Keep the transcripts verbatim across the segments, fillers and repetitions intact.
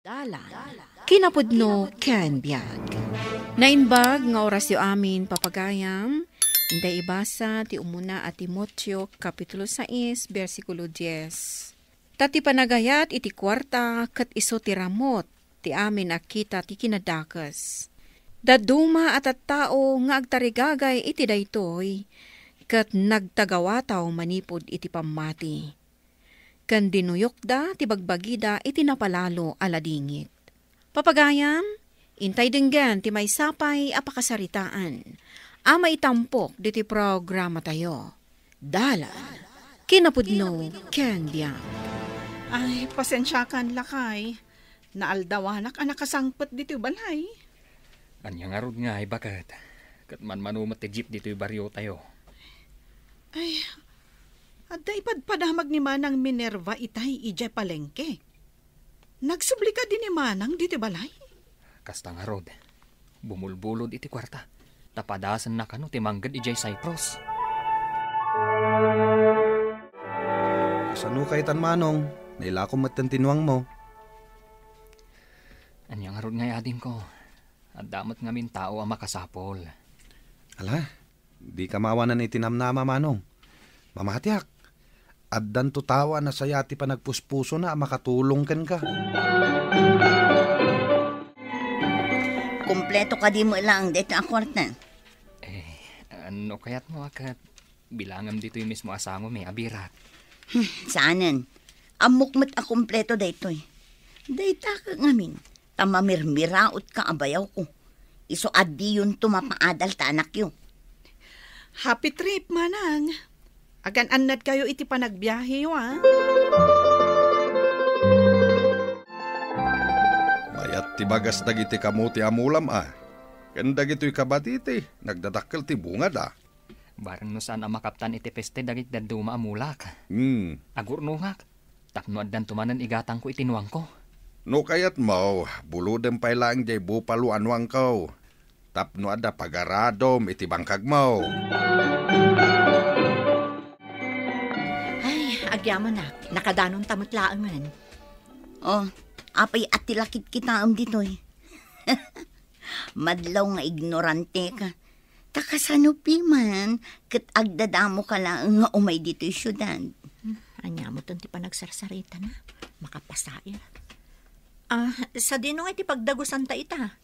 Dalan, kinapudno ken biag. Naimbag nga orasyo amin, papagayam. Intay ibasa ti umuna a Timoteo, Kapitulo sais, bersikulo dies. Ta ti panagayat iti kuarta ket isu ti ramut ti amin a kita ti kinadakes. Dadduma a tattao nga agtarigagay iti daytoy, ket nagtagawataw manipud iti pammati. Ken dinuyokda ti bagbagida iti napalalo a ladingit. Papagayam, intay denggen ti maysa pay a pakasaritaan a maitampok ditoy programatayo. Dalan, kinapudno ken biag. Ay, pasensiakan, lakay. Naaldawanak a nakasangpet ditoy balay. Ania ngarud ngay, baket? Ket manmano met ti jeep ditoy bariotayo. Ay, adda ipadpadamag ni Manang Minerva itay idiay palengke. Nagsubli kadi ni Manang ditoy balay? Kasta ngarud, bumulbulod iti kuarta, ta padasenna kano ti mangged idiay Cyprus. Kasano kaytan, Manong? Nailakom metten ti nuangmo. Ania ngarud ngay, adingko? Adda met ngamin tao a makasapul. Ala, dika maawanan iti namnama, Manong. Mamatiak, addanto tao a nasaya ti panagpuspusona a makatulong kenka. Kompleto kadi met laeng daytoy a kuarta? Eh, no kayatmo a ket bilangem ditoy mismo a sangomi a birak. Hmm, saanen. Ammok met a kompleto daytoy. Dayta ket ngamin, ta mamirmiraotka a bayawko. Isu a diyonto mapaadal ta anakyo. Happy trip, Manang. Agan-annadkayo iti panagbiaheyo, a. Mayat ti bagas dagiti kamote a mulam, a. Ken dagitoy kabatiti, nagdadakkel ti bungada. Bareng no saan a makaptan iti peste dagiti dadduma a mulak. Hmm. Agurnongak, tapno addanto manen igatangko iti nuangko. No kayatmo, bulodem pay laeng diay bupalo a nuangko, tapno adda pagaradom iti bangkagmo. Ay, agyamanak, nakadanonta met laengen. Oh, apay a ti lakitkitaem ditoy? Madlaw nga ignorante ka. Ta kasano piman ket agdadamoka laeng nga umay ditoy siudad? Hmm, ania metten ti panagsarsarita na? Makapasair. Ah, sadino nga ti pagdagusanta ita?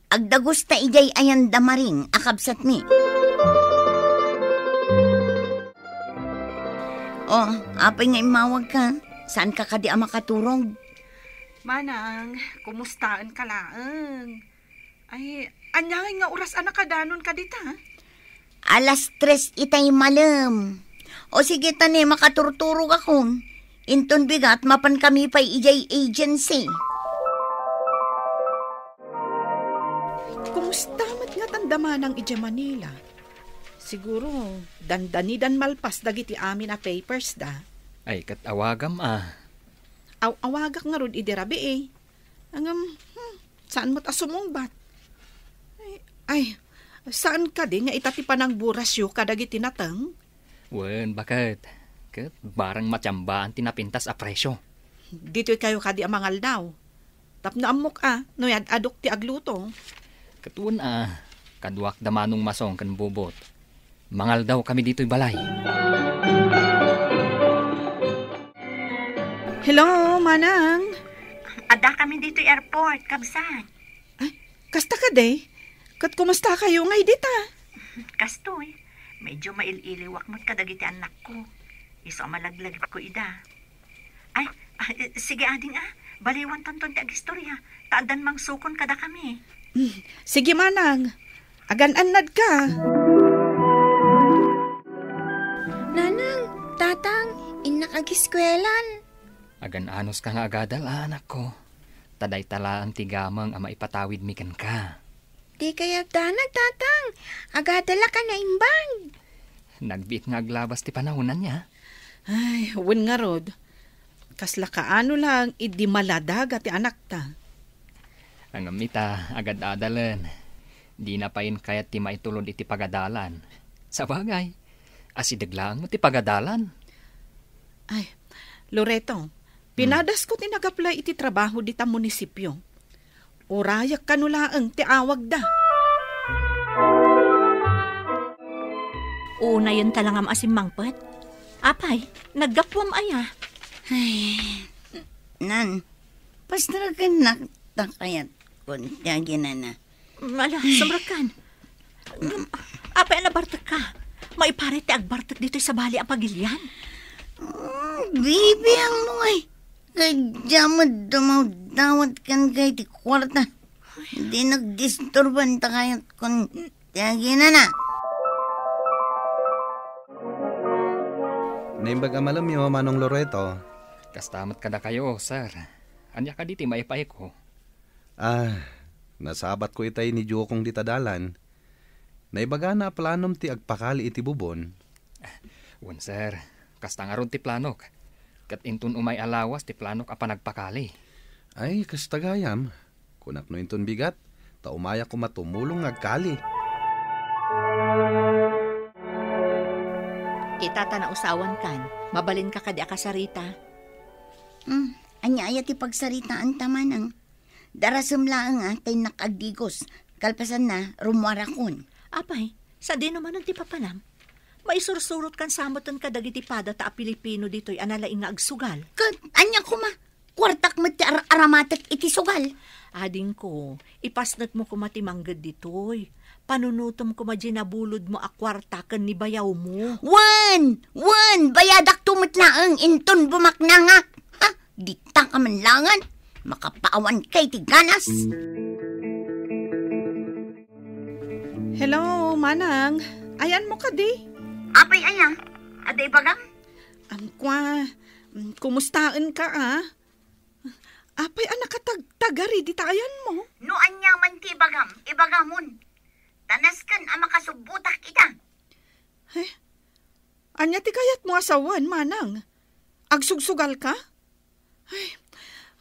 Agdagusta idiay ayan da Maring a kabsatmi. Oh, apay nga immawagka? Saanka kadi a makaturog? Manang, kumustaenka laeng? Ay, ania ngay nga oras a nakadanonka dita? Alas tres itay malem. O sige, ta ne, makaturturogakon. Inton bigat, mapankami pay idiay agency. Kumusta met ngatan da Manang idiay Manila? Siguro, dandanidan malpas dagiti amin a papers da. Ay, ket awagam, a. Aw-awagak ngarud idi rabii. Ngem, hmm, saan met a sumungbat. Ay, ay, saan kadi nga ita ti panangburasyo kadagiti nateng? Wen, baket. Ket bareng matiambaan ti napintas a presyo. Ditoy kayo kadi a mangaldaw. Tapno ammok a, no yad-adok ti agluto. Ket wen a, kaduak da Manong Masong ken Bubot. Mangaldaw kami ditoy balay. Hello, Manang. Adda kami ditoy airport, kabsat. Ay, kasta kadi? Ket kumusta kayo ngay dita? Kastoy, medyo mail-iliwak met kadagiti annakko. Isu a malaglagipko ida. Ay, ah, eh, sige, ading, a. Baliwantanton ti agistorya, ta addan mangsukon kadakami. Mm, sige, Manang. Agan-annadka. Nanang, Tatang, innak agiskuelan. Agan-anoska nga agadal, a, anakko. Ta dayta laeng ti gameng a maipatawidmi kenka. Dika yagdanag, Tatang. Agadalak a naimbag. Nagbiit nga aglabas ti panawen, ania? Ay, wen ngarud. Kasla kaano laeng idi maladaga ti anakta. Ngem ita, agad-adalen. Dina pay kayat ti maitulod iti pagadalan. Sabagay, asideg laeng met ti pagadalan. Ay, Loreto, Pinadasko ti nag-apply iti trabaho dita munisipio. Urayak kano laeng ti awagda. Unayen ta la ngam a simmangpet. Apay, naggapuam aya? Ay, nan, pastrakennak ta kayatkon ti aginana. Ala, sumrekkan. Apay a nabartekka? Maiparit ti agbartek ditoy sabali a pagilian? Mm, bibiangmo ngay. Kay diak met dumawdawat kenka iti kuarta. Di nagdisturban ta kayatkon ti aginana. Naimbag a malemyo, Manong Loreto. Kasta met kadakayo, sir. Ania kadi ti maipayko? Ah, nasabatko itay ni Jokong dita dalan. Naibagana a planom ti agpakali iti bubon. Wen, sir. Kasta ngarud ti planok. Ket inton umay a lawas ti planok a panagpakali. Ay, kasta gayam. Kunak no inton bigat, ta umayak koma tumulong nga agkali. Ita ta nausawan kan, mabalinka kadi a kasarita? Hmm, ania aya ti pagsaritaan ta manang? Darasem laeng a ta innak agdigos, kalpasanna, rummuarakon. Apay, sadino manen ti papanam? Maisursurot kan sa metten kadagiti padata a Pilipino ditoy a nalaing nga agsugal. Ket ania koma? Kuartak met ti ar-, aramatek iti sugal. Adingko, ipasnekmo koma ti mangged ditoy. Panunotem koma diay nabulodmo a kuarta ken ni bayawmo. Wen! Wen! Bayadakto met laeng inton bumaknangak. Ha? Dita ka man langen? Makapaawanka iti ganas. Hello, Manang. Ayanmo kadi? Apay aya? Adda ibagam? Angkua, mm, kumustaenka, a? Apay a nakatagtagari dita ayanmo? No ania man ti ibagam, ibagamon. Ta nasken a makasubbotak ita. Eh, ania ti kayatmo a sawen, Manang? Agsugsugalka? Ay,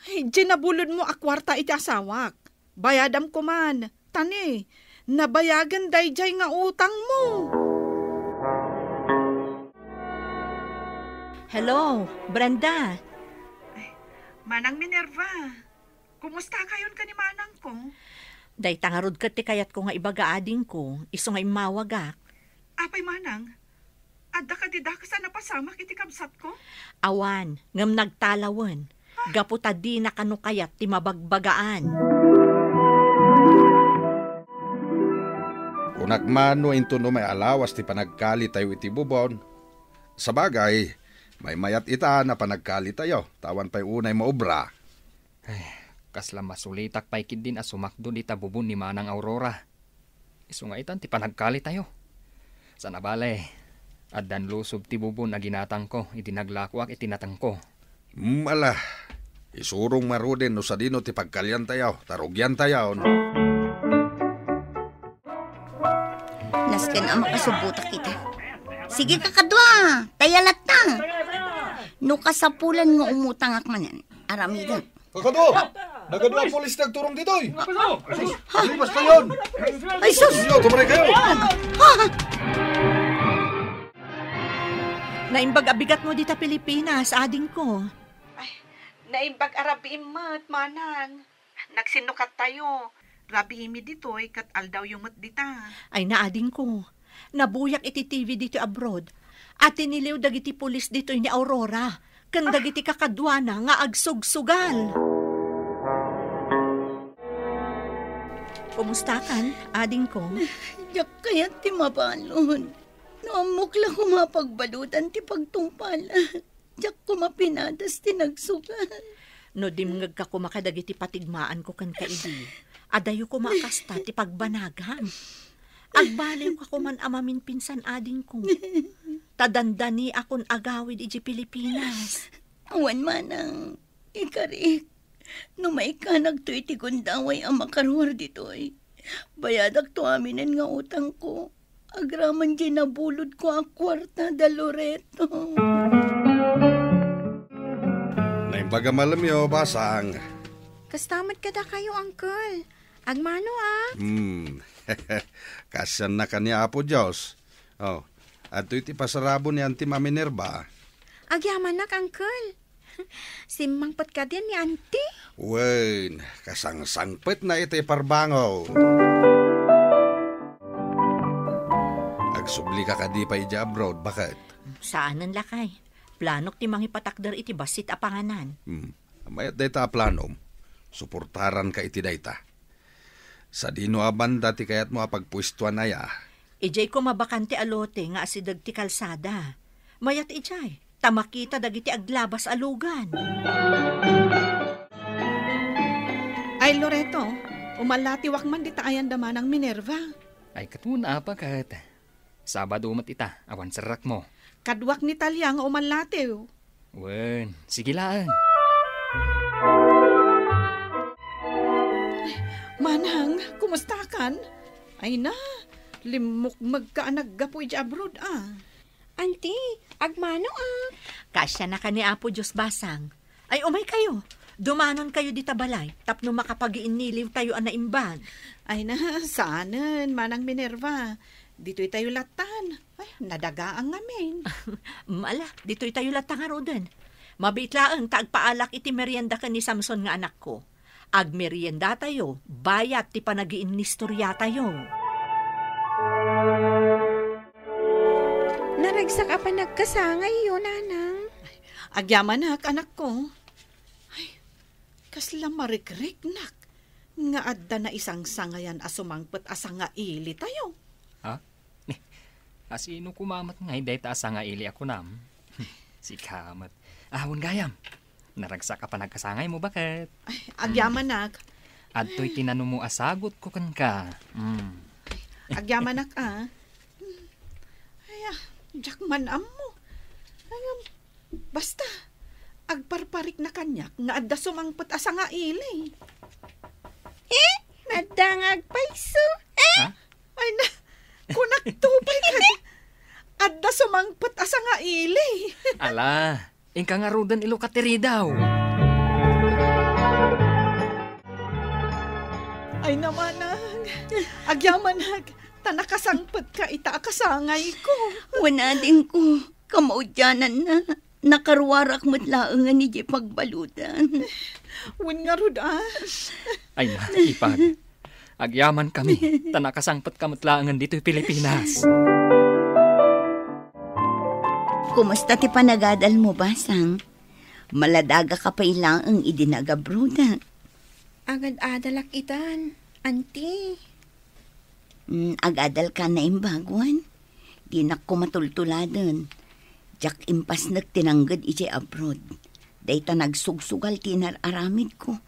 ay, diay nabulodmo a kuarta iti asawak. Bayadam koman. Ta ni, nabayagen daydiay nga utangmo. Hello, Brenda. Ay, Manang Minerva, kumusta kayon ken ni manangko? Dayta ngarud ket ti kayatko nga ibaga, adingko, isu nga immawagak. Apay, Manang, adda kadi dakes a napasamak iti kabsatko? Awan, ngem nagtalawen. Gapu ta dina kano kayat ti mabagbagaan. Kunak man no inton umay a lawas ti panagkalitayo iti bubon. Sabagay, maymayat ita a panagkalitayo, ta awan pay unay maobra. Ay, kasla masulitak pay ketdin a sumakdo dita bubon ni Manang Aurora. Isu nga itan ti panagkalitayo. Sana bale, addan lusob ti bubon a ginatangko idi naglakoak iti natengko. Mm, ala, isurong ngaruden no sadino ti pagkaliantayo, ta rugiantayon. Nasken a makasubbotak ita. Sige, kakadua, taya latta. No kasapulan nga umutangak manen, aramidek. Kakadua! Nagadu a pulis ti agturong ditoy! Sus! Lipas kayon! Ay, sus! Inyo, tumaray kayo! Naimbag a bigatmo dita Pilipinas, adingko. Ay, naimbag a rabiim met, manang. Nagsinnukattayo. Rabiimi ditoy ket aldawyo met dita. Ay, naadingko. Nabuyak iti T V ditoy abroad a tiniliw dagiti pulis ditoy ni Aurora ken dagiti kakaduana nga agsugsugal. Kumustakan, adingko? Diak kayat ti mabalon. No ammok la koma a pagbaludan ti pagtungpalak. Diak koma pinadas ti nagsugal. No dimngegka koma kadagiti patigmaanko kenka idi, adayo koma a kasta ti pagbanagam. Agbaliwka koman a maminpinsan, adingko. Ta dandaniakon agawid idiay Pilipinas. Awan manang, ikarik. No maikanakto iti gundaway a makaruar ditoy, bayadakto aminen nga utangko. Agraman diay nabulodko a kuarta da Loreto. Naimbag a malemyo, basang. Kasta met kadakayo, uncle. Agmano, a? Hmm. Kaasiannak ni Apo Dios. Oh, adtoy ti pasarabo ni Antim a Minerva. Agyamanak, uncle. Simmangpet kadi ni Auntie? Wen, kasangsangpetna iti parbangon. Agsubli ka kadi pay idiay abroad, baket? Saanen, lakay. Planok ti mangipatakder iti bassit a panganan. Hmm. Mayat dayta a planom. Suportaran ka iti dayta. Sadino a banda ti kayatmo a pagpuestuan aya? Idiay koma bakante a lote nga asideg ti kalsada. Mayat idiay, ta makita dagiti aglabas a lugan. Ay, Loreto, umallatiwak man dita ayan da Manang Minerva. Ay, ket wen, apa ket? Sabado met ita, awan serrekmo. Kaduak ni Talia nga umallatiw. Wen, sige laeng. Manang, kumustakan? Ay na, limmukmegka a naggapu iti abroad, a. Auntie, agmano, a. Kaasianaka ni Apo Dios, basang. Ay, umaykayo. Dumanonkayo dita balay tapno makapagiinniliwtayo a naimbag. Ay na, saanen, Manang Minerva. Ditoytayo lattan. Ay, nadagaang ngamin. Ala, ditoytayo latta ngaruden. Mabiit laeng ta agpaalak iti merienda ken ni Samson nga anakko. Agmeriendatayo, bayat ti panagiinnistoriatayo. Naragsak a panagkasangayyo, nanang. Agyamanak, anakko. Ay, kasla marikriknak nga adda naisangsangayan a sumangpet a sangailitayo. Ha? Asino koma met ngay dayta a sangaili a kunam? Sika met. Awan gayam. Naragsak a panagkasangaymo, baket. Ay, agyamanak. Adtoy tinanumo a sagutko kenka. Mm. Agyamanak, a. Ay, a, diak man ammo. Ay, am, basta, agparparikna kaniak nga adda sumangpet a sangaili. Eh? Adda nga agpayso? Eh? Ha? Ay na, kunakto pay kadi. Adda sumangpet a sangaili. Ala, inka ngaruden ilukat ti ridaw. Ay na, manang. Agyamanak, ta nakasangpetka ita a kasangayko. Wen, adingko, kamaudiananna. Nakaruarak met laengen idiay pagbaludan. Wen ngarud, a. Ay na, ipag. Agyamankami, ta nakasangpetka met laengen ditoy Pilipinas. Kumusta ti panagadalmo, basang? Maladagaka pay laeng idi nagabrodak. Agad-adalak itan, anti. Mm, agadalka naimbag, wen? Dinak koma tultuladen. Diak impasnek ti nangged idiay abroad. Dayta nagsugsugal ti inar-aramidko.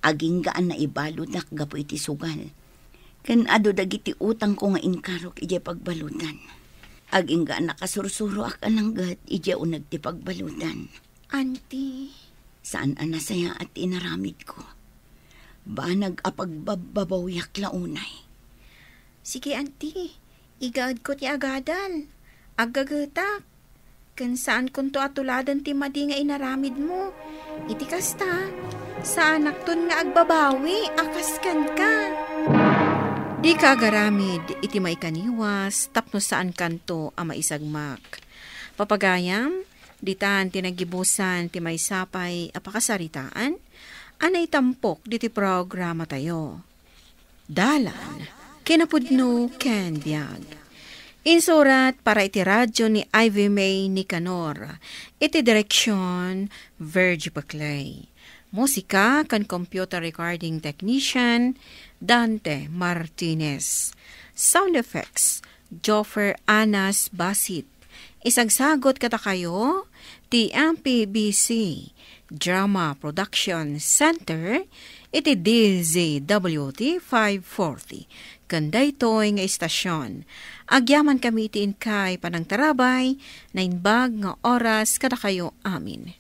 Agingga a naibaludak gapu iti sugal. Ken adu dagiti utangko nga inkarok idiay pagbaludan. Agingga a nakasursuroak a nangged idiay uneg ti pagbaludan. Anti. Saan a nasayaat ti inaramidko. Banag a pagbabbabawiak la unay. Sige, anti. Igaedko ti agadal. Aggagetak. Ken saankonto a tuladen ti madi nga inaramidmo. Iti kasta, saanakton nga agbabawi a kas kenka. Dika agaramid iti maikaniwas tapno saankanto a maisagmak. Papagayam, ditan ti nagibusan ti maysa pay a pakasaritaan a naitampok diti programatayo. Dalan, kinapudno ken biag. Insurat para iti radyo ni Ivy May Nicanor, iti direksyon, Virgie Paclay. Musika ken computer recording technician, Dante Martinez. Sound effects, Joffer Anas Basit. Isagsagot kadakayo ti M P B C Drama Production Center iti D Z W T five forty. Ken daytoy nga istasyon, agyamankami iti inkay panangtarabay, naimbag nga oras kadakayo amin.